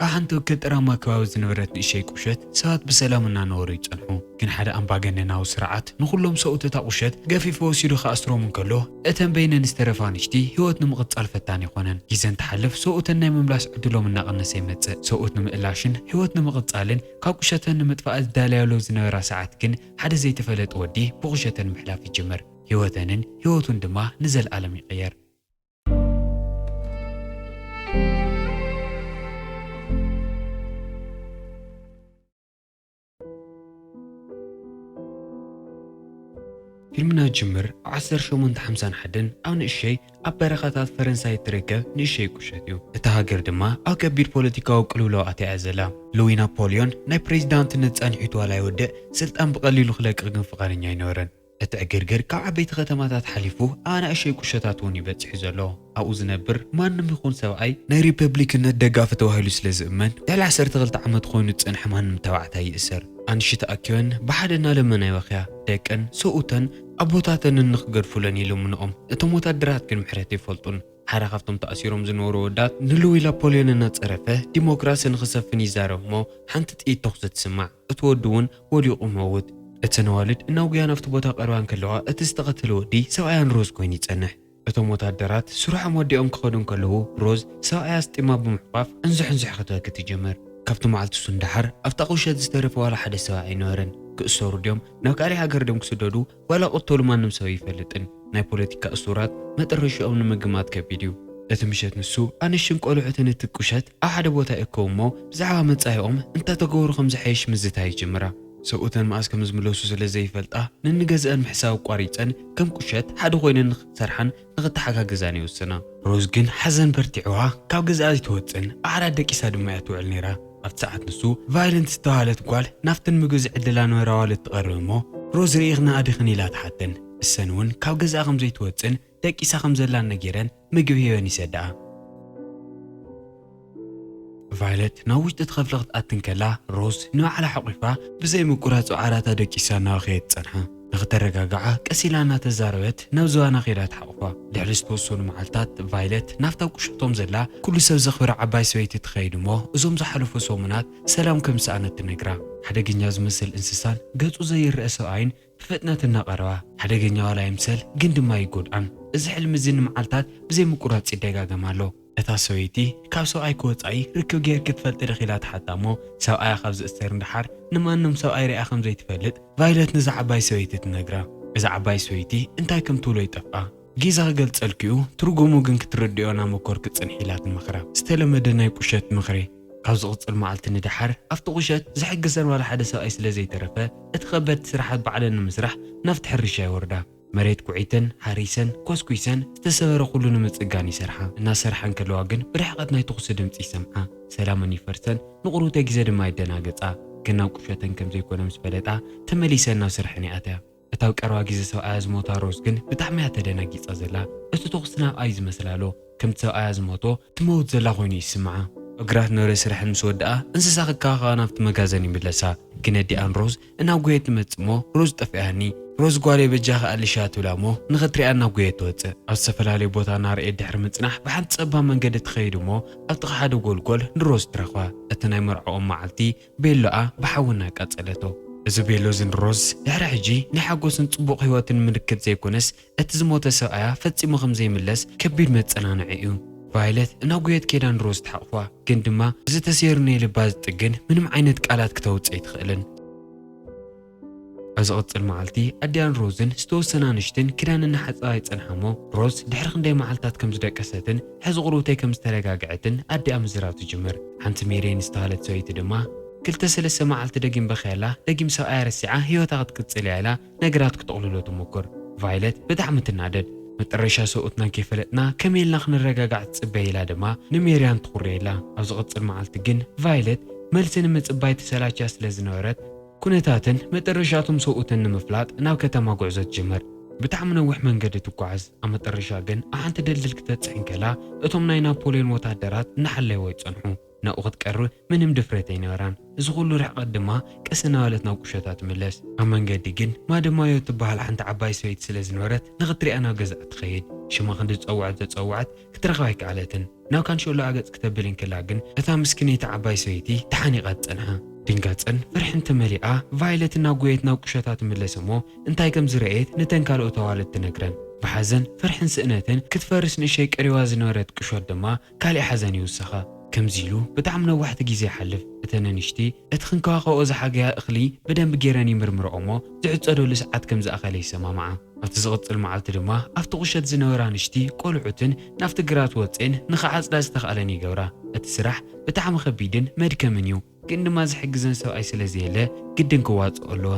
ኣብ ሓንቲ ገጠራማ ከባቢ ዝነበረት ንእሽተይ ቁሸት ሰባት ብሰላም እናነበሩ ይጸንሑ። ግን ሓደ ኣምባገነናዊ ስርዓት ንኹሎም ሰብኡት እታ ቁሸት ገፊፉ ወሲዱ ክኣስሮም እንከሎ፣ እተን በይነን ዝተረፋ ንሽቲ ህይወት ንምቕጻል ፈታኒ ይኾነን። ግዜ እንትሓልፍ ሰብኡተን ናይ ምምላስ ዕድሎም እናቐነሰ ይመጽእ። ሰብኡት ንምእላሽን ህይወት ንምቕጻልን ካብ ቁሸተን ንምጥፋእ ዝዳለያሉ ዝነበራ ሰዓት ግን ሓደ ዘይተፈለጠ ወዲ ብቁሸተን ምሕላፍ ይጅምር። ህይወተንን ህይወቱን ድማ ንዘለኣለም ይቕየር። ፊልምና ጅምር ኣብ ዓሰርተ ሸሞንተ ሓምሳን ሓደን ኣብ ንእሸይ ኣብ በረኻታት ፈረንሳይ እትርከብ ንእሸይ ቁሸት እዩ። እታ ሃገር ድማ ኣብ ከቢድ ፖለቲካዊ ቅልውላው ኣትያ እያ ዘላ። ሉዊ ናፖሊዮን ናይ ፕሬዚዳንትነት ጻንሒቱ ዋላ ይወድእ፣ ስልጣን ብቐሊሉ ክለቅቕ ግን ፍቓደኛ ኣይነበረን። እቲ ዕግርግር ካብ ዓበይቲ ከተማታት ሓሊፉ ኣብ ኣናእሸይ ቁሸታት እውን እዩ በጺሑ ዘሎ። ኣብኡ ዝነብር ማንም ይኹን ሰብኣይ ናይ ሪፐብሊክነት ደጋፊ ተባሂሉ ስለ ዝእመን፣ ልዕሊ ዓሰርተ ክልተ ዓመት ኮይኑ ዝጸንሐ ማንም ተባዕታይ ይእሰር። ኣንሺ ተኣኪበን ብሓደ እናለመና ይበኽያ። ደቀን፣ ሰብኡተን፣ ኣቦታተንን ንኽገድፉለን ይልምንኦም። እቶም ወታደራት ግን ምሕረት ኣይፈልጡን። ሓደ ካብቶም ተኣሲሮም ዝነበሩ ኣወዳት ንሉዊ ናፖልዮን እናጸረፈ ዲሞክራሲ ንኽሰፍን ይዛረብ እሞ፣ ሓንቲ ጥይት ተኹሲ ትስማዕ። እቲ ወዲ እውን ወዲቑ ይመውት። እተን ኣዋልድ እናጉያ ናብቲ ቦታ ቀረባ እንከለዋ፣ እቲ ዝተቐተለ ወዲ ሰብኣያን ሮዝ ኮይኑ ይጸንሕ። እቶም ወታደራት ስርሖም ወዲኦም ክኸዱ እንከለዉ፣ ሮዝ ሰብኣያ ኣስጢማ ብምሕቋፍ እንዙሕንዙሕ ክትበኪ ትጅምር። ካብቲ መዓልቲ እሱ ንደሓር ኣብታ ቁሸት ዝተረፈ ዋላ ሓደ ሰብ ኣይነበረን። ክእሰሩ ድዮም፣ ናብ ካልእ ሃገር ድዮም ክስደዱ፣ ዋላ ቅተሉ ማንም ሰብ ኣይፈልጥን። ናይ ፖለቲካ እሱራት መጠረሽኦም ንምግማት ከቢድ እዩ። እቲ ምሸት ንሱ፣ ኣንሽን ቆልዑትን እቲ ቁሸት ኣብ ሓደ ቦታ ይእከቡ እሞ፣ ብዛዕባ መጻኢኦም እንታይ ተገብሩ ከም ዝሓይሽ ምዝታይ ይጅምራ። ሰብኡተን መኣስ ከም ዝምለሱ ስለ ዘይፈልጣ፣ ነንገዝኣን ምሕሳብ ኣቋሪጸን ከም ቁሸት ሓደ ኮይነን ንኽሰርሓን ንኽተሓጋግዛን ይውስና። ሮዝ ግን ሓዘን በርቲዕዋ ካብ ገዝኣ ኣይትወጽን፣ ኣብ ዓራት ደቂሳ ድማ እያ ትውዕል ነይራ። ኣብቲ ሰዓት ንሱ፣ ቫዮለንት ዝተባህለት ጓል ናብተን ምግቢ ዝዕድላ ነበራ ኣዋልድ ትቐርብ እሞ፣ ሮዝ ርኢኽና ኣዲኽን ኢላ ትሓተን። እሰን እውን ካብ ገዝኣ ከም ዘይትወጽን ደቂሳ ከም ዘላን ነጊረን ምግቢ ሂበን ይሰድኣ። ቫዮለት ናብ ውሽጢ እቲ ክፍሊ ክትኣቲ እንከላ፣ ሮዝ ንባዕላ ሓቑፋ ብዘይ ምቁራጽ ኣብ ዓራታ ደቂሳ እናበኸየት ትጸንሓ። ንኽተረጋግዓ ቀስ ኢላ እናተዛረበት ናብ ዝባና ከይዳ ትሓቑፋ። ድሕሪ ዝተወሰኑ መዓልታት ቫዮለት ናብታ ቁሸቶም ዘላ ኩሉ ሰብ ዘኽብራ ዓባይ ሰበይቲ ትኸይድ እሞ፣ እዞም ዝሓለፉ ሰሙናት ሰላም ከም ዝሰኣነት ትነግራ። ሓደገኛ ዝመስል እንስሳን ገጹ ዘይረአ ሰብኣይን ብፍጥነት እናቐረባ፣ ሓደገኛ ዋላ ይምሰል ግን ድማ ኣይጎድኣን። እዚ ሕልሚ እዚ ንመዓልታት ብዘይ ምቁራጽ ይደጋገም ኣሎ። እታ ሰበይቲ፣ ካብ ሰብኣይኪ ወጻኢ ርክብ ጌርኪ ትፈልጢ ዲኺ? ኢላ ትሓታ እሞ፣ ሰብኣያ ካብ ዝእሰር ንደሓር ንማንም ሰብኣይ ሪኣ ከም ዘይትፈልጥ ቫይለት ነዛ ዓባይ ሰበይቲ ትነግራ። እዛ ዓባይ ሰበይቲ እንታይ ከም ትብሎ ይጠፍኣ። ጌዛ ክገልጸልኪ እዩ፣ ትርጉሙ ግን ክትርድእዮ እናመኮርኪ ጽንሒ ኢላ ትመኽራ። ዝተለመደ ናይ ቁሸት ምኽሪ። ካብ ዝቕጽል መዓልቲ ንደሓር ኣብቲ ቁሸት ዝሕግዘን ዋላ ሓደ ሰብኣይ ስለ ዘይተረፈ፣ እቲ ከበድቲ ስራሓት ባዕለን ንምስራሕ ናብቲ ሕርሻ ይወርዳ። መሬት ኩዒተን፣ ሓሪሰን፣ ኮስኲሰን፣ ዝተሰበረ ኩሉ ንምጽጋን ይሰርሓ። እናሰርሓ እንከለዋ ግን ብርሕቐት ናይ ተኹሲ ድምጺ ይሰምዓ። ሰላመን ይፈርሰን፣ ንቑሩተ ግዜ ድማ ይደናገጻ። ግን ናብ ቁሸተን ከም ዘይኮነ ምስ ፈለጣ፣ ተመሊሰን ናብ ስርሐን ይኣትያ። እታ ኣብ ቀረባ ግዜ ሰብኣያ ዝሞታ ሮዝ ግን ብጣዕሚ እያ ተደናጊጻ ዘላ። እቲ ተኹሲ ናብኣ እዩ ዝመስል ኣሎ። ከምቲ ሰብኣያ ዝሞቶ ትመውት ዘላ ኮይኑ እዩ ዝስምዓ። ኣብ ግራት ነበረ ስርሐን ምስ ወድኣ፣ እንስሳ ክከባኸባ ናብቲ መጋዘን ይምለሳ። ግን ኣዲኣን ሮዝ እናጎየት ትመጽእ እሞ፣ "ሮዝ ጠፊኣኒ፣ ሮዝ ጓለይ በጃኺ ኣልሻ" ትብላ እሞ፣ ንኽትሪኣ እናጎየት ትወጽእ። ኣብ ዝተፈላለየ ቦታ እናርኣየት ድሕሪ ምጽናሕ፣ ብሓንቲ ጸባብ መንገዲ ትኸይድ እሞ፣ ኣብ ጥቓ ሓደ ጎልጎል ንሮዝ ትረኽባ። እቲ ናይ መርዓኦም መዓልቲ ቤሎኣ ብሓዊ እናቃጸለቶ። እዚ ቤሎ እዚ ንሮዝ ድሕሪ ሕጂ ናይ ሓጎስን ጽቡቕ ህይወትን ምልክት ዘይኮነስ፣ እቲ ዝሞተ ሰብኣያ ፈጺሙ ከም ዘይምለስ ከቢድ መጸናንዒ እዩ። ቫይለት እናጎየት ከይዳ ንሮዝ ትሓቑፋ፣ ግን ድማ እዚ ተሰይሩ ናይ ልባ ዝጥግን ምንም ዓይነት ቃላት ክተውጽእ ኣይትኽእልን። ኣብ ዝቕጽል መዓልቲ ኣዲኣን ሮዝን ዝተወሰና ንሽትን ክዳን እናሓጸባ ይጸንሓ እሞ፣ ሮዝ ድሕሪ ክንደይ መዓልታት ከም ዝደቀሰትን ሕዚ ቁርብተይ ከም ዝተረጋግዐትን ኣዲኣ ምዝራብ ትጅምር። ሓንቲ ሜሬን ዝተባህለት ሰበይቲ ድማ፣ ክልተ ሰለስተ መዓልቲ ደጊም በኺያላ፣ ደጊም ሰብኣያ ረሲዓ ህይወታ ክትቅጽል እያ ኢላ ነገራት ክጥቕልሎ ትሞክር። ቫይለት ብጣዕሚ ትናደድ። መጠረሻ ሰብኡትና ከይፈለጥና ከመይ ኢልና ክንረጋጋዕ ትጽበይ ኢላ ድማ ንሜርያን ትኹርየላ። ኣብ ዝቕጽል መዓልቲ ግን ቫይለት መልሲ ንምጽባይ ተሰላችያ ስለ ዝነበረት፣ ኩነታትን መጠረሻቶም ሰብኡትን ንምፍላጥ ናብ ከተማ ጉዕዞ ትጅምር። ብጣዕሚ ነዊሕ መንገዲ ትጓዓዝ። ኣብ መጠረሻ ግን ኣብ ሓንቲ ድልድል ክትበጽሕ እንከላ፣ እቶም ናይ ናፖልዮን ወታደራት እናሓለይዎ ይጸንሑ። ናብኡ ክትቀርብ ምንም ድፍረት ኣይነበራን። እዚ ኩሉ ርሕቀት ድማ ቀስ እናበለት ናብ ቁሸታ ትምለስ። ኣብ መንገዲ ግን ማደማዮ እትበሃል ሓንቲ ዓባይ ሰበይቲ ስለ ዝነበረት፣ ንኽትሪኣ ናብ ገዝኣ ትኸይድ። ሽማ ክንዲ ዝጸውዐት ዘጸውዐት ክትረኽባ ኣይከኣለትን። ናብ ካንሸሎኣ ገጽ ክተብል እንከላ ግን፣ እታ ምስኪነይቲ ዓባይ ሰበይቲ ተሓኒቓ ትጸንሓ። ድንጋጸን ፍርሕን ተመሊኣ፣ ቫይለት እናጎየት ናብ ቁሸታ ትምለስ እሞ፣ እንታይ ከም ዝረኣየት ነተን ካልኦት ኣዋልድ ትነግረን። ብሓዘን፣ ፍርሕን ስእነትን ክትፈርስ ንእሸይ ቀሪባ ዝነበረት ቁሸት ድማ፣ ካሊእ ሓዘን ይውስኻ። ከምዚ ኢሉ ብጣዕሚ ነዋሕቲ ግዜ ይሓልፍ። እተን ኣንሽቲ፣ እቲ ክንከባኸብኦ ዝሓገያ እኽሊ ብደንቢ ገይረን ይምርምርኦ እሞ፣ ዝዕጸደሉ ሰዓት ከም ዝኣኸለ ይሰማምዓ። ኣብቲ ዝቕጽል መዓልቲ ድማ፣ ኣብቲ ቁሸት ዝነበራ ኣንሽቲ ቆልዑትን ናብቲ ግራት ወጼን ንኽዓጽዳ ዝተኻእለን ይገብራ። እቲ ስራሕ ብጣዕሚ ከቢድን መድከምን እዩ፣ ግን ድማ ዝሕግዘን ሰብኣይ ስለ ዘየለ ግድን ክዋጽኦ ኣለዋ።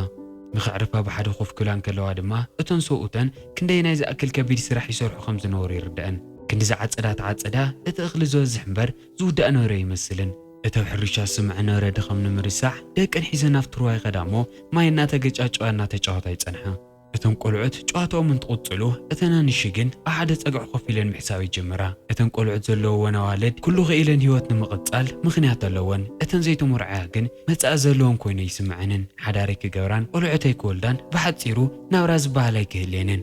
ንኽዕርፋ ብሓደ ኮፍ ክብላ እንከለዋ ድማ፣ እተን ሰብኡተን ክንደየናይ ዝኣክል ከቢድ ስራሕ ይሰርሑ ከም ዝነበሩ ይርድኣን። ክንዲ ዝዓጸዳ ተዓጸዳ፣ እቲ እኽሊ ዝበዝሕ እምበር ዝውዳእ ነበረ ይመስልን። እቲ ኣብ ሕርሻ ዝስምዐ ነበረ ድኻም ንምርሳዕ፣ ደቀን ሒዘን ናብቲ ሩባ ይኸዳ እሞ፣ ማይ እናተገጫጨዋ እናተጫወታ ይጸንሓ። እቶም ቆልዑት ጨዋታኦም እንትቕጽሉ፣ እተን ኣንሺ ግን ኣብ ሓደ ጸግዒ ኮፍ ኢለን ምሕሳብ ይጅምራ። እተን ቆልዑት ዘለውወን ኣዋልድ፣ ኩሉ ክኢለን ህይወት ንምቕጻል ምኽንያት ኣለወን። እተን ዘይተመርዓያ ግን መጻኢ ዘለወን ኮይነ ይስምዐንን። ሓዳር ኣይክገብራን፣ ቆልዑት ኣይክወልዳን፣ ብሓጺሩ ናብራ ዝበሃል ኣይክህልየንን።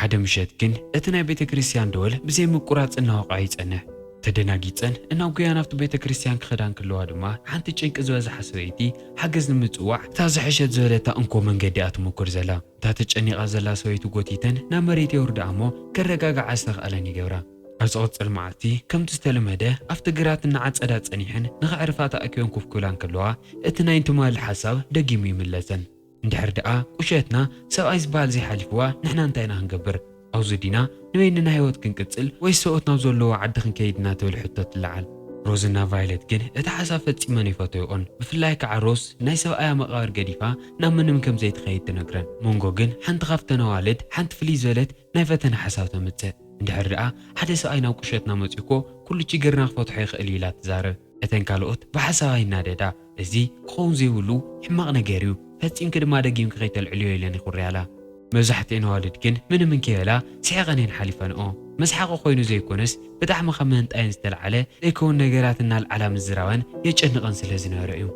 ሓደ ምሸት ግን እቲ ናይ ቤተ ክርስቲያን ደወል ብዘይ ምቁራጽ እናወቕዐ ይጸንሕ። ተደናጊጸን እናጎያ ናብቲ ቤተ ክርስቲያን ክኸዳ እንከለዋ ድማ፣ ሓንቲ ጭንቂ ዝበዝሓ ሰበይቲ ሓገዝ ንምጽዋዕ እታ ዝሐሸት ዝበለታ እንኮ መንገዲ እያ ትምኩር ዘላ። እታ ተጨኒቓ ዘላ ሰበይቲ ጎቲተን ናብ መሬት የውርድኣ እሞ፣ ከረጋግዓ ዝተኽኣለን ይገብራ። ኣብ ዝቕጽል መዓልቲ ከምቲ ዝተለመደ ኣብቲ ግራት እናዓጸዳ ጸኒሐን ንኽዕርፋ ተኣኪበን ኮፍ ክብላ እንከለዋ፣ እቲ ናይ ትማሊ ሓሳብ ደጊሙ ይምለሰን። እንድሕር ደኣ ቁሸትና ሰብኣይ ዝበሃል ዘይሓሊፍዋ ንሕና እንታይ ኢና ክንገብር? ኣብዚ ዲና ንበይንና ህይወት ክንቅጽል ወይስ ሰብኡት ናብ ዘለዎ ዓዲ ክንከይድ ኢና ትብል ሕቶ ትለዓል። ሮዝና ቫይለት ግን እቲ ሓሳብ ፈጺመን ኣይፈተይኦን። ብፍላይ ከኣ ሮዝ ናይ ሰብኣያ መቓብር ገዲፋ ናብ ምንም ከም ዘይትኸይድ ትነግረን። መንጎ ግን ሓንቲ ካብተን ኣዋልድ ሓንቲ ፍልይ ዝበለት ናይ ፈተነ ሓሳብ ተምጽእ። እንድሕር ደኣ ሓደ ሰብኣይ ናብ ቁሸትና መጺኡ እኮ ኩሉ ችግርና ክፈትሖ ይኽእል እዩ ኢላ ትዛረብ። እተን ካልኦት ብሓሳባ ይናደዳ። እዚ ክኸውን ዘይብሉ ሕማቕ ነገር እዩ፣ ፈጺምኪ ድማ ደጊምኪ ከይተልዕልዮ ኢለን ይኹርያላ። መብዛሕትኤን ኣዋልድ ግን ምንም እንከይበላ ስሒቐን እየን ሓሊፈንኦ። መስሓቒ ኮይኑ ዘይኮነስ ብጣዕሚ ካብ ምህንጣየን ዝተልዓለ ዘይከውን ነገራት እናልዓላ ምዝራበን የጨንቐን ስለ ዝነበረ እዩ።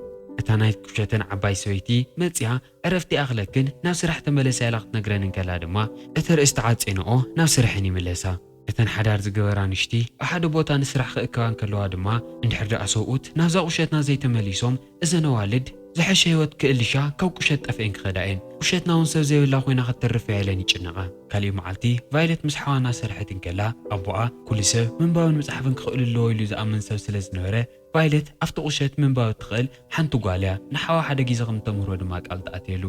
እታ ናይ ቁሸተን ዓባይ ሰበይቲ መጺኣ ዕረፍቲ ይኣኽለክን ናብ ስራሕ ተመለሳ ኢላ ክትነግረን እንከላ ድማ እቲ ርእሲ ተዓጺንኦ ናብ ስርሐን ይምለሳ። እተን ሓዳር ዝገበራ ኣንሽቲ ኣብ ሓደ ቦታ ንስራሕ ክእከባ እንከለዋ ድማ፣ እንድሕር ደኣ ሰብኡት ናብዛ ቁሸትና ዘይተመሊሶም፣ እዘን ኣዋልድ ዝሐሸ ህይወት ክእልሻ ካብ ቁሸት ጠፍኤን ክኸዳ እየን። ቁሸትና እውን ሰብ ዘይብላ ኮይና ክትተርፍ እያ ኢለን ይጭነቓ። ካሊእ መዓልቲ ቫይለት ምስ ሓዋ እናሰርሐት እንከላ፣ ኣቦኣ ኩሉ ሰብ ምንባብን ምጽሓፍን ክኽእል ኣለዎ ኢሉ ዝኣምን ሰብ ስለ ዝነበረ፣ ቫይለት ኣብቲ ቁሸት ምንባብ እትኽእል ሓንቲ ጓል እያ። ንሓዋ ሓደ ግዜ ከም እተምህሮ ድማ ቃል ትኣትየሉ።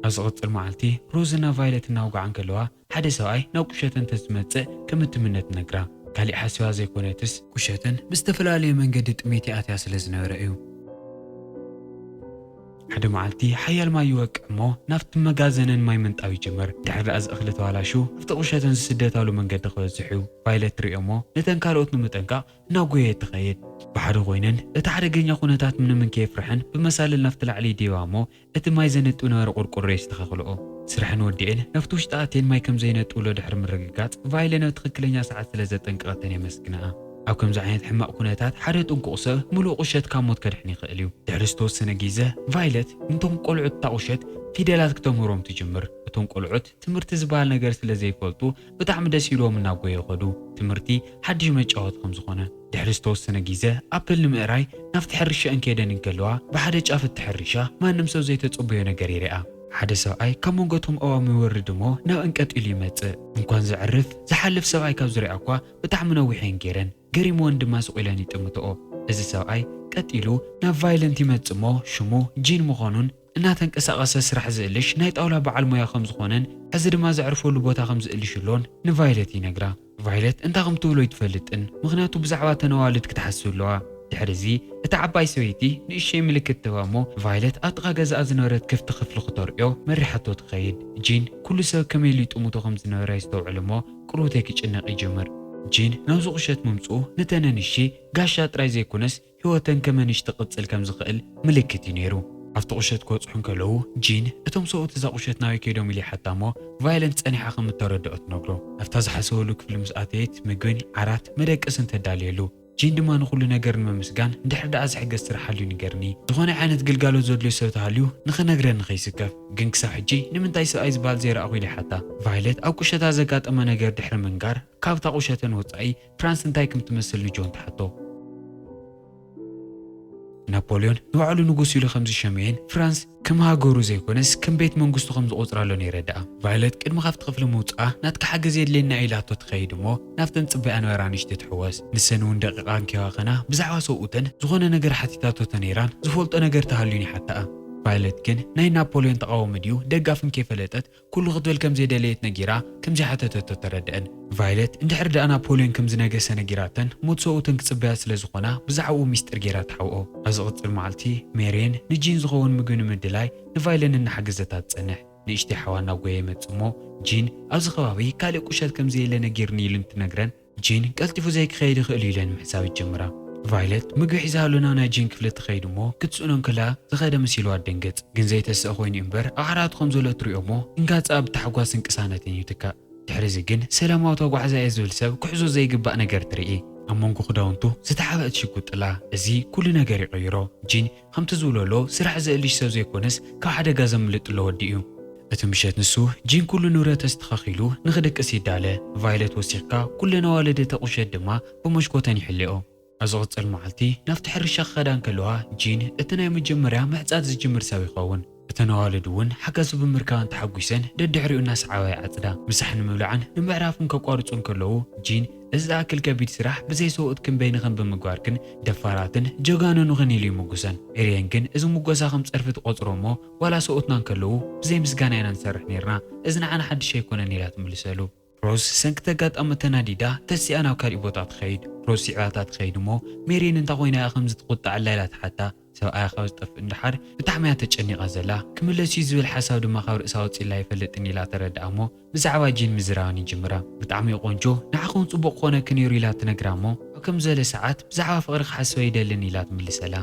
ኣብ ዝቕጽል መዓልቲ ሮዝና ቫይለት እናወግዓ እንከለዋ፣ ሓደ ሰብኣይ ናብ ቁሸት እንተዝመጽእ ከም እትምነ ትነግራ። ካሊእ ሓሲባ ዘይኮነትስ፣ ቁሸተን ብዝተፈላለየ መንገዲ ጥሜት ይኣትያ ስለ ዝነበረ እዩ። ሓደ መዓልቲ ሓያል ማይ ይወቅዕ እሞ ናብቲ መጋዘነን ማይ ምንጣብ ይጅምር። ድሕሪ ደኣ እዚ እኽሊ ተባላሹ ኣብቲ ቁሸተን ዝስደታሉ መንገዲ ክበዝሕ እዩ። ቫይለት ትሪኦ እሞ ነተን ካልኦት ንምጥንቃቕ እናጎየየት ትኸይድ። ብሓደ ኮይነን እቲ ሓደገኛ ኩነታት ምንም እንከየፍርሐን ብመሳልል ናብቲ ላዕሊ ይድይባ እሞ እቲ ማይ ዘንጥብ ነበረ ቆርቆሮ የስተኻኽልኦ። ስርሐን ወዲኤን ናብቲ ውሽጢ ኣትየን ማይ ከም ዘይነጥብሎ ድሕሪ ምርግጋጽ፣ ቫይለ ናብ ትኽክለኛ ሰዓት ስለ ዘጠንቀቐተን የመስግንኣ። ኣብ ከምዚ ዓይነት ሕማቕ ኩነታት ሓደ ጥንቁቕ ሰብ ምሉእ ቁሸት ካብ ሞት ከድሕን ይኽእል እዩ። ድሕሪ ዝተወሰነ ግዜ ቫይለት ነቶም ቆልዑት እታ ቁሸት ፊደላት ክተምህሮም ትጅምር። እቶም ቆልዑት ትምህርቲ ዝበሃል ነገር ስለ ዘይፈልጡ ብጣዕሚ ደስ ኢልዎም እናጎየ ይኸዱ። ትምህርቲ ሓድሽ መጫወቲ ከም ዝኾነ። ድሕሪ ዝተወሰነ ግዜ ኣፕል ንምእራይ ናብቲ ሕርሻ እንከደን እንከለዋ ብሓደ ጫፍ እቲ ሕርሻ ማንም ሰብ ዘይተጸበዮ ነገር ይርኣ። ሓደ ሰብኣይ ካብ መንጎ እቶም ኣእዋም ይወርድ እሞ ናብአን ቀጥ ኢሉ ይመጽእ። እንኳን ዘዕርፍ ዝሓልፍ ሰብኣይ ካብ ዝርኣ እኳ ብጣዕሚ ነዊሕ እየን ገይረን። ገሪምወን ድማ ስቕ ኢለን ይጥምትኦ። እዚ ሰብኣይ ቀጥ ኢሉ ናብ ቫይለት ይመጽእ እሞ ሽሙ ጂን ምዃኑን እናተንቀሳቐሰ ስራሕ ዝእልሽ ናይ ጣውላ በዓል ሞያ ከም ዝኾነን፣ ሕዚ ድማ ዘዕርፈሉ ቦታ ከም ዝእልሽሎን ንቫይለት ይነግራ። ቫይለት እንታይ ከም ትብሎ ኣይትፈልጥን፣ ምኽንያቱ ብዛዕባ እተን ኣዋልድ ክትሓስብ ኣለዋ። ድሕሪ እዚ እታ ዓባይ ሰበይቲ ንእሽተይ ምልክት ትህባ እሞ፣ ቫይለት ኣብ ጥቓ ገዛኣ ዝነበረት ክፍቲ ክፍሊ ክተርእዮ መሪሓቶ ትኸይድ። ጂን ኩሉ ሰብ ከመይ ኢሉ ይጥምቶ ከም ዝነበረ የስተውዕል እሞ፣ ቅሩብተይ ክጭነቕ ይጅምር። ጂን ናብዚ ቁሸት ምምጽኡ ነተን ኣንሺ ጋሻ ጥራይ ዘይኮነስ፣ ህይወተን ከም ኣንሽቲ ክቕጽል ከም ዝኽእል ምልክት እዩ ነይሩ። ኣብቲ ቁሸት ክበጽሑ እንከለዉ፣ ጂን፣ "እቶም ሰብኡት እዛ ቁሸት ናበይ ከይዶም?" ኢሉ ይሓታ እሞ፣ ቫይለት ጸኒሓ ከም እተረድኦ ትነግሮ። ኣብታ ዝሓሰበሉ ክፍሊ ምስ ኣተየት፣ ምግብን ዓራት መደቀስን ተዳልየሉ። ጂን ድማ ንኹሉ ነገር ንምምስጋን፣ እንድሕር ደኣ ዝሕገዝ ስራሕ ሃልዩ ንገርኒ። ዝኾነ ዓይነት ግልጋሎት ዘድልዮ ሰብ ተሃልዩ ንኽነግረኒ ከይስከፍ። ግን ክሳብ ሕጂ ንምንታይ ሰብኣይ ዝበሃል ዘይረኣኹ ኢለ ይሓታ። ቫይለት ኣብ ቁሸታ ዘጋጠመ ነገር ድሕሪ ምንጋር፣ ካብታ ቁሸተን ወጻኢ ፍራንስ እንታይ ከም ትመስል ንጆን ትሓቶ። ናፖልዮን ንባዕሉ ንጉስ ኢሉ ከም ዝሸመየን ፍራንስ ከም ሃገሩ ዘይኮነስ ከም ቤት መንግስቱ ከም ዝቖጽራሎን የረድኣ። ቫዮለት ቅድሚ ካብቲ ክፍሊ ምውጽኣ ናትካ ሓገዝ የድልየና ኢላቶ ትኸይድ እሞ ናብተን ጽበያ ነበራ ንእሽተይ ትሕወስ። ንሰን እውን ደቂቓ እንከይባኸና ብዛዕባ ሰብኡተን ዝኾነ ነገር ሓቲታቶ ተነይራን ዝፈልጦ ነገር ተሃልዩን ይሓትኣ። ቫዮለት ግን ናይ ናፖልዮን ተቓዋሚ ድዩ ደጋፍን ከይፈለጠት ኩሉ ክትብል ከም ዘይደለየት ነጊራ ከም ዘይሓተተቶ ተረድአን። ቫይለት እንድሕር ደኣ ናፖልዮን ከም ዝነገሰ ነጊራተን ሞት ሰብኡተን ክጽበያ ስለ ዝኾና ብዛዕባኡ ሚስጥር ገይራ ትሓብኦ። ኣብ ዝቕጽል መዓልቲ ሜሪየን ንጂን ዝኸውን ምግቢ ንምድላይ ንቫይለን እናሓገዘታ ትጸንሕ። ንእሽተይ ሓዋ እናጎየ ይመጽእ እሞ ጂን ኣብዚ ከባቢ ካልእ ቁሸት ከም ዘየለ ነጊርኒ ኢሉ እንትነግረን ጂን ቀልጢፉ ዘይክኸይድ ይኽእል እዩ ኢለን ምሕሳብ ይጅምራ። ቫይለት ምግቢ ሒዛሉ ናብ ናይ ጂን ክፍሊ ትኸይድ እሞ ክትስእኖ እንከላ ዝኸደ መሲልዋ ትደንግጽ። ግን ዘይተስእ ኮይኑ እምበር ኣብ ዓራቱ ከም ዘሎ ትሪኦ እሞ እንጋጽኣ ብታሕጓስን ቅሳነትን ይትካእ። ድሕሪዚ ግን ሰላማዊ ተጓዓዛ እየ ዝብል ሰብ ክሕዞ ዘይግባእ ነገር ትርኢ። ኣብ መንጎ ክዳውንቱ ዝተሓብአት ሽጉጥ ኣላ። እዚ ኩሉ ነገር ይቕይሮ። ጂን ከምቲ ዝብሎ ኣሎ ስራሕ ዘእልሽ ሰብ ዘይኮነስ ካብ ሓደጋ ዘምልጥ ኣሎ ወዲ እዩ። እቲ ምሸት ንሱ ጂን ኩሉ ንብረት ኣስተኻኺሉ ንኽድቅስ ይዳለ። ቫይለት ወሲኽካ ኩለን ኣዋልድ እታ ቁሸት ድማ ብመሽኮተን ይሕልኦ። ኣብ ዝቕጽል መዓልቲ ናብቲ ሕርሻ ክኸዳ እንከለዋ ጂን እቲ ናይ መጀመርያ ምሕጻድ ዝጅምር ሰብ ይኸውን። እተን ኣዋልድ እውን ሓጋዙ ብምርካበን ተሓጒሰን ደድሕሪኡ እናሰዓባ ይዓጽዳ። ምሳሕ ንምብላዕን ንምዕራፍን ከቋርጹ እንከለዉ ጂን እዚ ዝኣክል ከቢድ ስራሕ ብዘይ ሰብኡት ክንበይንኽን ብምግባርክን ደፋራትን ጀጋኑንኽን ኢሉ ይምጉሰን። ሜሪየን ግን እዚ ምጎሳ ከም ጸርፊ ትቖጽሮ እሞ ዋላ ሰብኡትና እንከለዉ ብዘይ ምስጋና ኢና ንሰርሕ ነይርና፣ እዚ ንዓና ሓድሽ ኣይኮነን ኢላ ትምልሰሉ። ሮዝ ሰንኪ ተጋጣሚ ተናዲዳ ተሲኣ ናብ ካሊእ ቦታ ትኸይድ። ሮዝ ስዒባታ ትኸይድ እሞ ሜሪየን እንታይ ኮይና እያ ከምዚ ትቑጣዕ ኣላ ኢላ ትሓታ። ሰብኣያ ካብ ዝጠፍእ እንድሓር ብጣዕሚ እያ ተጨኒቓ ዘላ። ክምለስ እዩ ዝብል ሓሳብ ድማ ካብ ርእሳ ወፂላ ኣይፈልጥን ኢላ ተረድኣ እሞ ብዛዕባ ጂን ምዝራበን ይጅምራ። ብጣዕሚ እዩ ቆንጆ፣ ንዓኺ እውን ፅቡቕ ክኾነኪ ነይሩ ኢላ ትነግራ እሞ ኣብ ከም ዘለ ሰዓት ብዛዕባ ፍቕሪ ክሓስብ ኣይደልን ኢላ ትምልሰላ።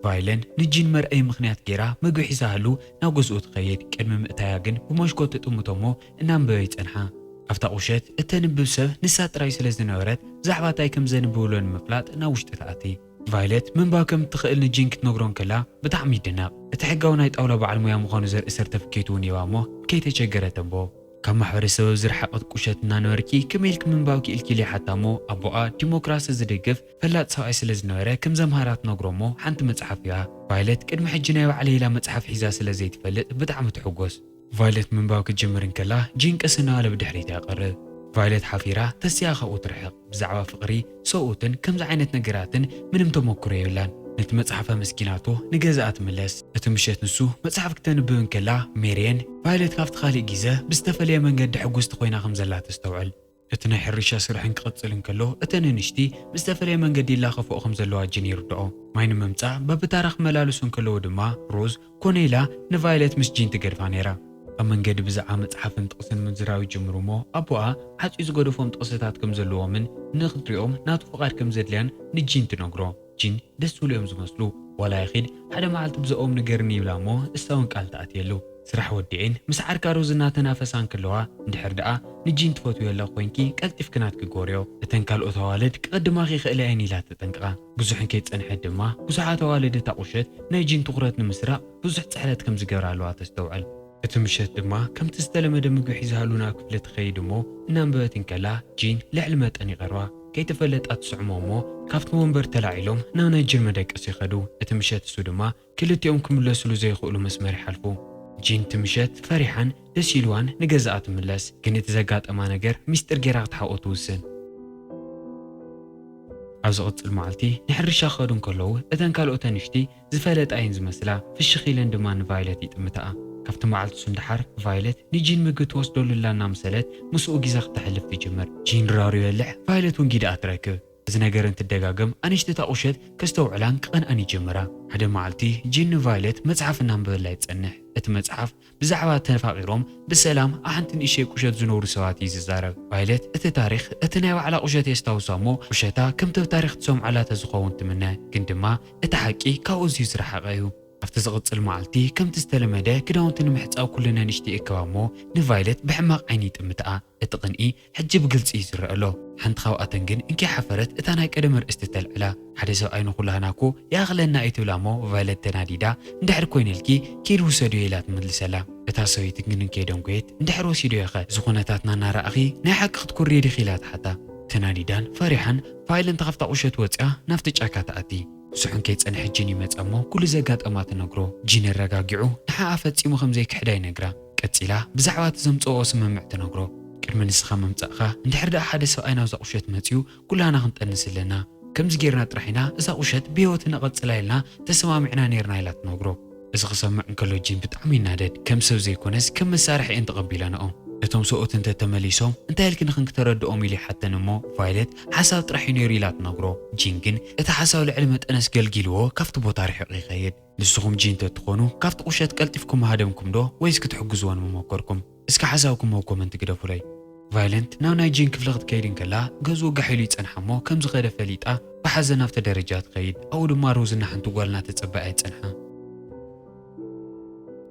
ቫይለን ንጂን መርኣዪ ምኽንያት ገይራ ምግቢ ሒዛሉ ናብ ገዝኡ ትኸይድ። ቅድሚ ምእታያ ግን ብመሽኮት ትጥምቶ እሞ እናንበበ ይጸንሓ። ኣብታ ቁሸት እተንብብ ሰብ ንሳ ጥራይ ስለ ዝነበረት ብዛዕባ እንታይ ከም ዘንብብሎ ንምፍላጥ ናብ ውሽጢ ትኣቲ። ቫይለት ምንባብ ከም እትኽእል ንጂን ክትነግሮ እንከላ ብጣዕሚ ይድነቕ። እቲ ሕጋዊ ናይ ጣውላ በዓል ሞያ ምዃኑ ዘርኢ ሰርተፍኬት እውን ይህባ እሞ ከይተቸገረ ተንብቦ። ካብ ማሕበረሰብ ኣብ ዝረሓቐት ቁሸት እናነበርኪ ከመይ ኢልኪ ምንባብ ክኢልኪ ኢሉ ይሓታ እሞ ኣቦኣ ዲሞክራሲ ዝድግፍ ፈላጥ ሰብኣይ ስለ ዝነበረ ከም ዘምሃራ ትነግሮ እሞ ሓንቲ መጽሓፍ ይሃ። ቫይለት ቅድሚ ሕጂ ናይ ባዕለይ ኢላ መጽሓፍ ሒዛ ስለ ዘይትፈልጥ ብጣዕሚ ትሕጎስ። ቫይለት ምንባብ ክትጅምር እንከላ ጂን ቀስ እናበለ ብድሕሪታ ይቐርብ። ቫይለት ሓፊራ ተሲኣ ካብኡ ትርሕቕ። ብዛዕባ ፍቕሪ፣ ሰብኡትን ከምዚ ዓይነት ነገራትን ምንም ተመክሮ የብላን። ነቲ መጽሓፍ ኣመስጊናቶ ንገዛኣ ትምለስ። እቲ ምሸት ንሱ መጽሓፍ ክተንብብ እንከላ ሜሪየን ቫይለት ካብቲ ካልእ ግዜ ብዝተፈለየ መንገዲ ሕጉስቲ ኮይና ከም ዘላ ተስተውዕል። እቲ ናይ ሕርሻ ስርሐን ክቕጽል እንከሎ እተን ኣንሽቲ ብዝተፈለየ መንገዲ ይላኸፍኦ ከም ዘለዋ ጂን ይርድኦ። ማይ ንምምጻእ በብታራ ክመላለሱ እንከለዉ ድማ ሮዝ ኮነ ኢላ ንቫይለት ምስ ጂን ትገድፋ ነይራ። ኣብ መንገዲ ብዛዕባ መጽሓፍን ጥቕስን ምዝራብ ይጅምሩ እሞ ኣቦኣ ዓጽዩ ዝገደፎም ጥቕስታት ከም ዘለዎምን ንኽትሪኦም ናቱ ፍቓድ ከም ዘድልያን ንጂን ትነግሮ። ጂን ደስ ዝብሉ እዮም ዝመስሉ። ዋላ ይኺድ ሓደ መዓልቲ ብዛኦም ንገርኒ ይብላ እሞ እሳ እውን ቃል ትኣትየሉ። ስራሕ ወዲኤን ምስ ዓርካ ሮዝ እናተናፈሳ እንከለዋ እንድሕር ደኣ ንጂን ትፈትውዮ ኣለኺ ኮይንኪ ቀልጢፍኪ ናትኪ ጎርዮ። እተን ካልኦት ኣዋልድ ክቕድማኺ ይኽእላ እየን ኢላ ተጠንቅቓ። ብዙሕ እንከይጸንሐት ድማ ብዙሓት ኣዋልድ እታ ቁሸት ናይ ጂን ትኹረት ንምስራቕ ብዙሕ ጽዕረት ከም ዝገብራ ኣለዋ ተስተውዕል። እቲ ምሸት ድማ ከምቲ ዝተለመደ ምግቢ ሒዛሉ ናብ ክፍሊ ትኸይድ እሞ እናንበበት እንከላ ጂን ልዕሊ መጠን ይቐርባ። ከይተፈለጣ ትስዕሞ እሞ ካብቲ ወንበር ተላዒሎም ናብ ናይ ጂን መደቀሲ ይኸዱ። እቲ ምሸት እሱ ድማ ክልቲኦም ክምለስሉ ዘይኽእሉ መስመር ይሓልፉ። ጂን እቲ ምሸት ፈሪሓን ደስ ኢልዋን ንገዛኣ ትምለስ። ግን እቲ ዘጋጠማ ነገር ሚስጥር ጌራ ክትሓብኦ ትውስን። ኣብ ዝቕጽል መዓልቲ ንሕርሻ ክኸዱ እንከለዉ እተን ካልኦት ኣንሽቲ ዝፈለጣ እየን ዝመስላ። ፍሽኽ ኢለን ድማ ንቫይለት ይጥምታኣ። ካብቲ መዓልቲ እሱ ንደሓር ቫይለት ንጂን ምግቢ ትወስደሉ ኣላ እናመሰለት ምስኡ ግዜ ክተሕልፍ ትጅምር። ጂን ድራሩ ይበልዕ፣ ቫይለት እውን ጊደኣ ትረክብ። እዚ ነገር እንትደጋገም ኣንሽቲ እታ ቁሸት ከስተውዕላን ክቐንኣን ይጅምራ። ሓደ መዓልቲ ጂን ንቫይለት መጽሓፍ እናንበበላ ይጸንሕ። እቲ መጽሓፍ ብዛዕባ ተፋቒሮም ብሰላም ኣብ ሓንቲ ንእሽተይ ቁሸት ዝነብሩ ሰባት እዩ ዝዛረብ። ቫይለት እቲ ታሪኽ እቲ ናይ ባዕላ ቁሸት የስታውሳ እሞ ቁሸታ ከምቲ ኣብ ታሪኽ ትሰምዖ ኣላ ተዝኸውን ትምነ። ግን ድማ እቲ ሓቂ ካብኡ ኣዝዩ ዝረሓቐ እዩ። ኣብቲ ዝቕጽል መዓልቲ፣ ከምቲ ዝተለመደ ክዳውንቲ ንምሕጻብ ኩሉ ነንሽቲ ይእከባ እሞ፣ ንቫይለት ብሕማቕ ዓይኒ ይጥምትኣ። እቲ ቅንኢ ሕጂ ብግልጺ እዩ ዝረአ ኣሎ። ሓንቲ ካብኣተን ግን እንኪ ሓፈረት እታ ናይ ቀደም ኣርእስቲ ተልዕላ። ሓደ ሰብኣይ ንኹላህና እኮ ይኣኽለና እዩ ትብላ እሞ፣ ቫይለት ተናዲዳ፣ "እንድሕር ኮይነልኪ ኪድ ውሰድዮ" ኢላ ትምልሰላ። እታ ሰበይቲ ግን እንከ ደንጎየት፣ "እንድሕር ወሲዶዮ ኸ? እዚ ኩነታትና እናረኣኺ ናይ ሓቂ ክትኩሪ ዲኺ?" ኢላ ትሓታ። ተናዲዳን ፈሪሓን ቫይለንት ካብታ ቁሸት ወጺኣ ናብቲ ጫካ ትኣቲ። ብዙሕ እንከይጸንሐ ጂን ይመጻ እሞ ኩሉ ዘጋጠማ ትነግሮ። ጂን ኣረጋጊዑ ንሓኣ ፈጺሙ ከም ዘይክሕዳ ይነግራ። ቀጺላ ብዛዕባ እቲ ዘምጽኦ ስምምዕ ትነግሮ። "ቅድሚ ንስኻ ምምጻእኻ እንድሕር ደኣ ሓደ ሰብኣይ ናብዛ ቁሸት መጺኡ ኩላህና ክንጠንስ ኣለና። ከምዚ ጌርና ጥራሕ ኢና እዛ ቁሸት ብህይወት ነቐጽላ ኢልና ተሰማሚዕና ኔርና" ኢላ ትነግሮ። እዚ ክሰምዕ እንከሎ ጂን ብጣዕሚ ይናደድ። ከም ሰብ ዘይኮነስ ከም መሳርሒ እየን ተቐቢለንኦ። እቶም ሰብኡት እንተተመሊሶም እንታይ ኢልኪ ንኽን ክተረድኦም ኢሉ ይሓተን እሞ ቫይለት ሓሳብ ጥራሕ እዩ ነይሩ ኢላ ትነግሮ። ጂን ግን እቲ ሓሳብ ልዕሊ መጠነስ ገልጊልዎ ካብቲ ቦታ ርሒቑ ይኸይድ። ንስኹም ጂን ተትኾኑ ካብቲ ቁሸት ቀልጢፍኩም ምሃደምኩም ዶ ወይስ ክትሕግዝወን ምመከርኩም? እስኪ ሓሳብኩም ኣብ ኮመንት ግደፉለይ። ቫይለንት ናብ ናይ ጂን ክፍሊ ክትከይድ እንከላ ገዝኡ ጋሕ ኢሉ ይጸንሓ እሞ ከም ዝኸደ ፈሊጣ ብሓዘን ኣብቲ ደረጃ ትኸይድ። ኣብኡ ድማ ሮዝ እና ሓንቲ ጓል እናተጸበያ ይጸንሓ።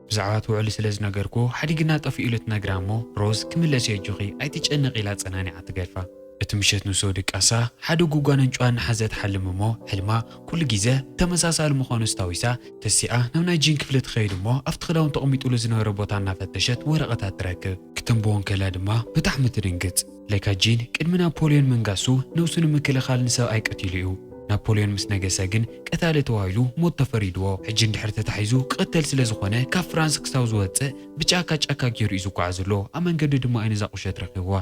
ብዛዕባ እቲ ውዕሊ ስለ ዝነገርኩ ሓዲግና ጠፊኡ ኢሉ ትነግራ እሞ ሮዝ ክምለስ እዩ ኣጆኺ ኣይትጨነቂ ኢላ ጸናኒዓ ትገድፋ። እቲ ምሸት ንሱ ድቃሳ ሓደ ጉጓንን ጭዋን እናሓዘ ትሓልም እሞ ሕልማ ኩሉ ግዜ ተመሳሳሊ ምዃኑ ኣስታዊሳ ተሲኣ ናብ ናይ ጂን ክፍሊ ትኸይድ እሞ ኣብቲ ክዳውንቲ ተቐሚጡሉ ዝነበረ ቦታ እናፈተሸት ወረቐታት ትረክብ። ክተንብቦ እንከላ ድማ ብጣዕሚ ትድንግጽ። ለካ ጂን ቅድሚ ናፖልዮን ምንጋሱ ነብሱ ንምክልኻል ንሰብኣይ ቀቲሉ እዩ። ናፖልዮን ምስ ነገሰ ግን ቀታሊ ተባሂሉ ሞት ተፈሪድዎ። ሕጂ እንድሕር ተታሒዙ ክቕተል ስለ ዝኾነ ካብ ፍራንስ ክሳብ ዝወጽእ ብጫካ ጫካ ገይሩ እዩ ዝጓዓዝ ዘሎ። ኣብ መንገዱ ድማ እዩ ነዛ ቁሸት ረኺብዋ።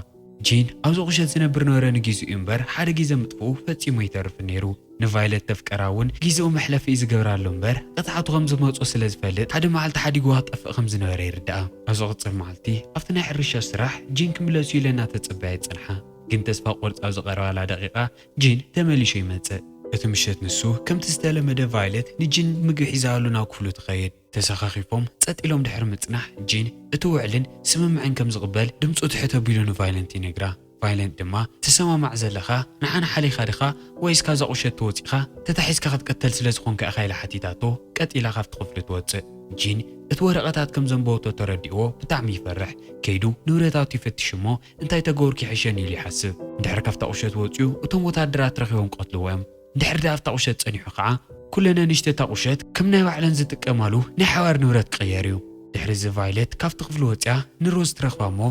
ጂን ኣብዚ ቁሸት ዝነብር ነበረ ንጊዜኡ እምበር ሓደ ግዜ ምጥፍኡ ፈጺሙ ኣይተርፍን ነይሩ። ንቫይለት ተፍቀራ እውን ግዜኡ መሕለፊ እዩ ዝገብራሉ እምበር ቅጽዓቱ ከም ዝመጾ ስለ ዝፈልጥ ሓደ መዓልቲ ሓዲግዋ ክጠፍእ ከም ዝነበረ ይርድኣ። ኣብ ዝቕጽል መዓልቲ ኣብቲ ናይ ሕርሻ ስራሕ ጂን ክምለሱ ኢለ እናተጸበያ ይጸንሓ። ግን ተስፋ ቆርጻ ኣብ ዝቐረባላ ደቂቓ ጂን ተመሊሹ ይመጽእ። እቲ ምሸት ንሱ ከምቲ ዝተለመደ ቫይለት ንጂን ምግቢ ሒዛሉ ናብ ክፍሉ ትኸይድ። ተሰኻኺፎም ጸጥ ኢሎም ድሕሪ ምጽናሕ ጂን እቲ ውዕልን ስምምዕን ከም ዝቕበል ድምጹ ትሕት ኣቢሉ ንቫይለንት ይነግራ። ቫይለንት ድማ "ትሰማማዕ ዘለኻ ንዓና ሓሊኻ ድኻ ወይስ ካብዛ ቁሸት ተወጺኻ ተታሒዝካ ክትቅተል ስለ ዝኾንካ ኢኻ?" ኢላ ሓቲታቶ። ቀጥ ኢላ ካብቲ ክፍሊ ትወጽእ። ጂን እቲ ወረቐታት ከም ዘንበበቶ ተረዲእዎ ብጣዕሚ ይፈርሕ። ከይዱ ንብረታቱ ይፈትሽ እሞ እንታይ ተገበርኩ ይሕሸኒ ኢሉ ይሓስብ። እንድሕር ካብታ ቁሸት ወጺኡ እቶም ወታደራት ረኺቦም ክቐትልዎ እዮም። እንድሕር ደኣ ኣብታ ቁሸት ጸኒሑ ኸዓ ኩለን ኣንሽቲ እታ ቁሸት ከም ናይ ባዕለን ዝጥቀማሉ ናይ ሓባር ንብረት ክቕየር እዩ። ድሕሪ እዚ ቫይለት ካብቲ ክፍሊ ወጺኣ ንሮዝ ትረኽባ እሞ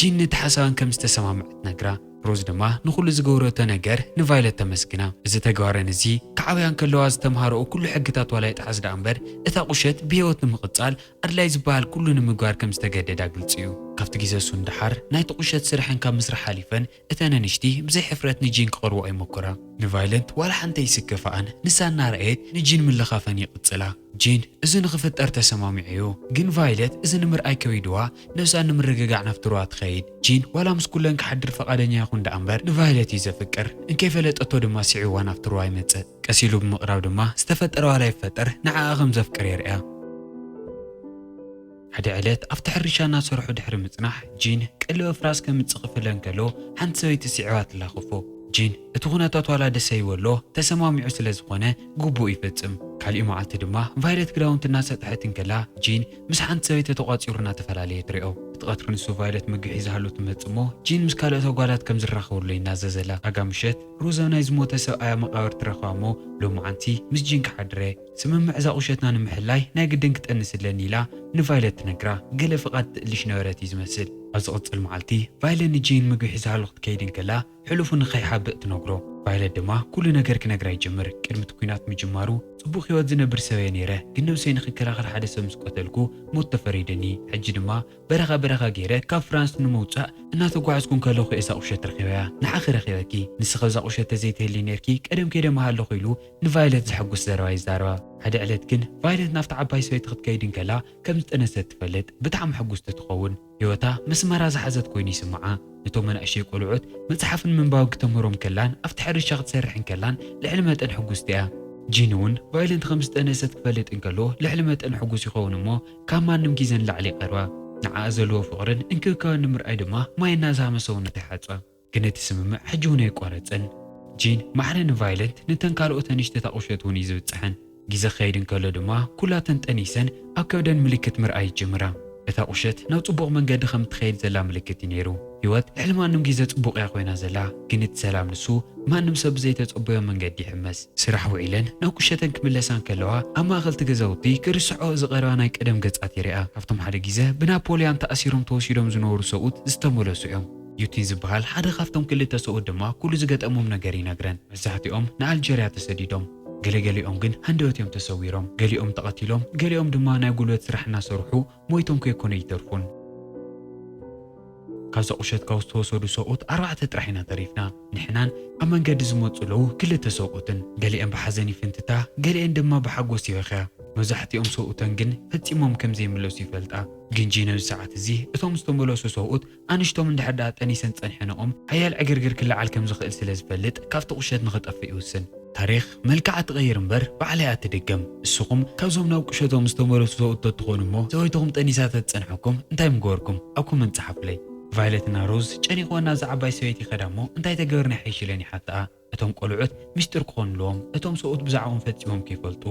ጂን ነቲ ሓሳባን ከም ዝተሰማምዐ ትነግራ። ሮዝ ድማ ንኹሉ ዝገበረቶ ነገር ንቫይለት ተመስግና። እዚ ተግባረን እዚ ክዓብያ እንከለዋ ዝተምሃረኦ ኩሉ ሕግታት ዋላ ይጥሓስ ደኣ እምበር እታ ቁሸት ብህይወት ንምቕጻል ኣድላይ ዝበሃል ኩሉ ንምግባር ከም ዝተገደዳ ግልጺ እዩ። ካብቲ ግዜ እሱ ንደሓር ናይቲ ቁሸት ስርሐን ካብ ምስራሕ ሓሊፈን እተን ኣንሽቲ ብዘይ ሕፍረት ንጂን ክቐርብኦ ይሞክራ። ንቫይለንት ዋላ ሓንቲ ኣይስከፍኣን፣ ንሳ እናረኣየት ንጂን ምልኻፈን ይቕጽላ። ጂን እዚ ንኽፍጠር ተሰማሚዑ እዩ፣ ግን ቫይለት እዚ ንምርኣይ ከቢድዋ ነብሳ ንምርግጋዕ ናብቲ ሩባ ትኸይድ። ጂን ዋላ ምስ ኩለን ክሓድር ፈቓደኛ ይኹን ደኣ እምበር ንቫይለት እዩ ዘፍቅር። እንከይፈለጠቶ ድማ ስዒብዋ ናብቲ ሩባ ይመጽእ። ቀስ ኢሉ ብምቕራብ ድማ ዝተፈጠረ ዋላ ይፈጠር ንዓኣ ከም ዘፍቅር የርእያ። ሓደ ዕለት ኣብቲ ሕርሻ እናሰርሑ ድሕሪ ምጽናሕ ጂን ቀለበ ፍራስ ከምጽእ ክፍለ እንከሎ ሓንቲ ሰበይቲ ስዒባ ትላኸፎ። ጂን እቲ ኩነታት ዋላ ደስ ኣይበሎ ተሰማሚዑ ስለ ዝኾነ ግቡእ ይፍጽም። ካሊእ መዓልቲ ድማ ቫይለት ክዳውንቲ እናሰጥሐት እንከላ ጂን ምስ ሓንቲ ሰበይቲ ተቋጺሩ እናተፈላለየ ትሪኦ። እቲ ቀትሪ ንሱ ቫይለት ምግቢ ሒዛሉ ትመጽእ እሞ ጂን ምስ ካልኦት ኣጓላት ከም ዝራኸበሉ ይናዘዘላ። ኣጋ ምሸት ሮዝ ኣብ ናይ ዝሞተ ሰብኣያ መቓብር ትረኽባ እሞ ሎማዓንቲ ምስ ጂን ክሓድረ ስምምዕ እዛ ቁሸትና ንምሕላይ ናይ ግድን ክጠንስ ኣለኒ ኢላ ንቫይለት ትነግራ። ገለ ፍቓድ ትእልሽ ነበረት እዩ ዝመስል። ኣብ ዝቕጽል መዓልቲ ቫይለት ንጂን ምግቢ ሒዛሉ ክትከይድ እንከላ ሕሉፉ ንኸይሓብእ ትነግሮ። ቫይለት ድማ ኩሉ ነገር ክነግራ ይጅምር። ቅድሚ እቲ ኲናት ምጅማሩ ጽቡቕ ህይወት ዝነብር ሰብ እየ ነይረ፣ ግን ነብሰይ ንኽከላኸል ሓደ ሰብ ምስ ቀተልኩ ሞት ተፈሪድኒ። ሕጂ ድማ በረኻ በረኻ ገይረ ካብ ፍራንስ ንምውጻእ እናተጓዕዝኩ እንከለኹ እየ እዛ ቁሸት ረኺበያ። ንዓኺ ረኺበኪ። ንስኺ ኣብዛ ቁሸት ተዘይትህሊ ነይርኪ ቀደም ከይደ ምሃለኹ ኢሉ ንቫይለት ዘሐጉስ ዘረባ ይዛረባ። ሓደ ዕለት ግን ቫይለት ናብታ ዓባይ ሰበይቲ ክትከይድ እንከላ ከም ዝጠነሰት ትፈልጥ። ብጣዕሚ ሕጉስቲ ትኸውን። ህይወታ መስመራ ዝሓዘት ኮይኑ ይስምዓ። ነቶም መናእሸይ ቆልዑት መጽሓፍን ምንባብን ክተምህሮም ከላን ኣብቲ ሕርሻ ክትሰርሕ እንከላን ልዕሊ መጠን ሕጉስቲ እያ። ጂን እውን ቫዮለንት ከም ዝጠነሰት ክፈልጥ እንከሎ ልዕሊ መጠን ሕጉስ ይኸውን እሞ ካብ ማንም ግዜ ንላዕሊ ይቐርባ። ንዓኣ ዘለዎ ፍቕርን እንክብካበን ንምርኣይ ድማ ማይ እናዛመ ሰውነታ ይሓጽባ። ግን እቲ ስምምዕ ሕጂ እውን ኣይቋረጸን። ጂን ማዕረ ንቫዮለንት ነተን ካልኦት ኣንሽቲ እታ ቁሸት እውን እዩ ዝብጽሐን። ግዜ ክኸይድ እንከሎ ድማ ኩላተን ጠኒሰን ኣብ ከብደን ምልክት ምርኣይ ይጅምራ። እታ ቁሸት ናብ ጽቡቕ መንገዲ ከም እትኸይድ ዘላ ምልክት እዩ ነይሩ። ህይወት ልዕሊ ማንም ግዜ ጽቡቕ እያ ኮይና ዘላ፣ ግን እቲ ሰላም ንሱ ማንም ሰብ ብዘይተጸበዮ መንገዲ ይሕመስ። ስራሕ ውዒለን ናብ ቁሸተን ክምለሳ እንከለዋ ኣብ ማእከል እቲ ገዛውቲ ክርስዖ ዝቐረባ ናይ ቀደም ገጻት ይርኣ። ካብቶም ሓደ ግዜ ብናፖልያን ተኣሲሮም ተወሲዶም ዝነበሩ ሰብኡት ዝተመለሱ እዮም። ዩቲን ዝበሃል ሓደ ካብቶም ክልተ ሰብኡት ድማ ኩሉ ዝገጠሞም ነገር ይነግረን። መብዛሕትኦም ንኣልጀርያ ተሰዲዶም፣ ገለገሊኦም ግን ሃንደበት እዮም ተሰዊሮም። ገሊኦም ተቐቲሎም፣ ገሊኦም ድማ ናይ ጉልበት ስራሕ እናሰርሑ ሞይቶም ከይኮነ ይተርፉን። ካብዛ ቁሸት ካብ ዝተወሰዱ ሰብኡት ኣርባዕተ ጥራሕ ኢና ተሪፍና። ንሕናን ኣብ መንገዲ ዝመጹ ኣለዉ ክልተ ሰብኡትን። ገሊአን ብሓዘን ይፍንትታ፣ ገሊአን ድማ ብሓጎስ ይበኽያ። መብዛሕትኦም ሰብኡተን ግን ፈጺሞም ከም ዘይምለሱ ይፈልጣ። ግን ጂን ኣብዚ ሰዓት እዚ እቶም ዝተመለሱ ሰብኡት ኣንሽቶም እንድሕር ደኣ ጠኒሰን ጸኒሐንኦም፣ ሓያል ዕግርግር ክለዓል ከም ዝኽእል ስለ ዝፈልጥ ካብቲ ቁሸት ንኽጠፍእ ይውስን። ታሪኽ መልክዓ ትቐይር እምበር ባዕላ እያ ትድገም። ንስኹም ካብዞም ናብ ቁሸቶም ዝተመለሱ ሰብኡት ተትኾኑ እሞ ሰበይትኹም ጠኒሳ ተትጸንሐኩም እንታይ ምገበርኩም? ኣብ ኮመንት ጸሓፉለይ። ቫይለትና ሮዝ ጨኒቕወን ናብዛ ዓባይ ሰበይቲ ይኸዳ እሞ እንታይ ተገብርና ይሕይሽ ኢለን ይሓትኣ። እቶም ቆልዑት ምስጢር ክኾኑልዎም እቶም ሰብኡት ብዛዕባኦም ፈጺሞም ከይፈልጡ።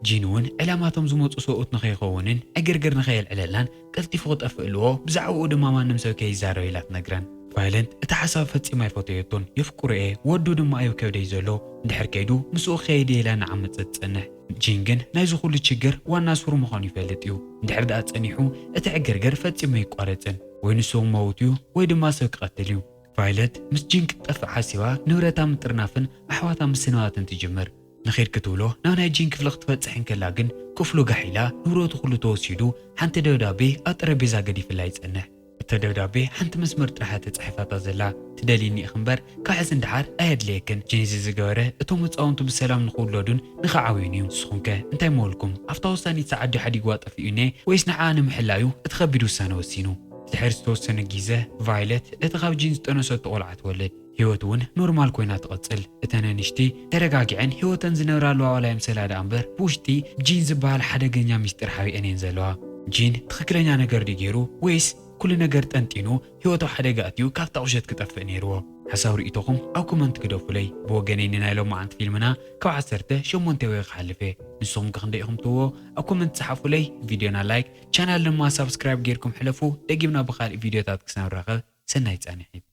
ጂን እውን ዕላማቶም ዝመጹ ሰብኡት ንኸይኸውንን ዕግርግር ንኸየልዕለላን ቀልጢፉ ክጠፍእ ኣለዎ፣ ብዛዕባኡ ድማ ማንም ሰብ ከይዛረብ ኢላ ትነግረን። ቫይለንት እቲ ሓሳብ ፈጺማ ኣይፈተየቶን። የፍቅሮ እየ፣ ወዱ ድማ እዩ ከብደይ ዘሎ፣ እንድሕር ከይዱ ምስኡ ክኸይድ እየ ኢላ እናዓመጸት ትጸንሕ። ጂን ግን ናይዚ ኩሉ ችግር ዋና ሱሩ ምዃኑ ይፈልጥ እዩ። እንድሕር ደኣ ጸኒሑ እቲ ዕግርግር ፈጺሙ ኣይቋረጽን። ወይ ንሱ ክመውት እዩ ወይ ድማ ሰብ ክቐትል እዩ። ቫይለት ምስ ጂን ክትጠፍእ ሓሲባ ንብረታ ምጥርናፍን ኣሕዋታ ምስንባትን ትጅምር። ንኺድ ክትብሎ ናብ ናይ ጂን ክፍሊ ክትበጽሕ እንከላ ግን ክፍሉ ጋሕ ኢላ ንብረቱ ኩሉ ተወሲዱ ሓንቲ ደብዳቤ ኣብ ጠረጴዛ ገዲፍላ ይጸንሕ። እታ ደብዳቤ ሓንቲ መስመር ጥራሕ እያ ተጻሒፋታ ዘላ። ትደልይኒ ኢኺ እምበር ካብ ሕዚ ንደሓር ኣየድልየክን። ጂን እዚ ዝገበረ እቶም ህጻውንቲ ብሰላም ንኽውለዱን ንኽዓብዩን እዩ። ንስኹም ከ እንታይ ምበልኩም? ኣብታ ወሳኒት ሰዓት ድዩ ሓዲግዋ ጠፊኡ እኔ ወይስ ንዓኣ ንምሕላዩ እቲ ከቢድ ውሳነ ወሲኑ? ድሕሪ ዝተወሰነ ግዜ ቫይለት እቲ ካብ ጂን ዝጠነሰቶ ቆልዓ ትወልድ። ህይወት እውን ኖርማል ኮይና ትቐጽል። እተን ኣንሽቲ ተረጋጊዐን ህይወተን ዝነብራ ኣለዋ ዋላ ይምሰላ ደኣ እምበር ብውሽጢ ጂን ዝበሃል ሓደገኛ ሚስጢር ሓቢአን እየን ዘለዋ። ጂን ትኽክለኛ ነገር ድዩ ገይሩ ወይስ ኩሉ ነገር ጠንጢኑ ህይወቱ ኣብ ሓደጋ ኣትዩ ካብታ ቁሸት ክጠፍእ ነይርዎ? ሓሳብ ርእይቶኹም ኣብ ኮመንት ግደፉለይ። ብወገነይ ንናይ ሎማዓንቲ ፊልምና ካብ ዓሰርተ ሸሞንተ ወይ ክሓልፍ እየ። ንስኹም ከ ክንደይ ኢኹም ትህብዎ? ኣብ ኮመንት ጸሓፉለይ። ቪድዮና ላይክ፣ ቻናል ድማ ሳብስክራይብ ጌርኩም ሕለፉ። ደጊምና ብኻልእ ቪድዮታት ክሳብ ንራኸብ ሰናይ ጻንሒት።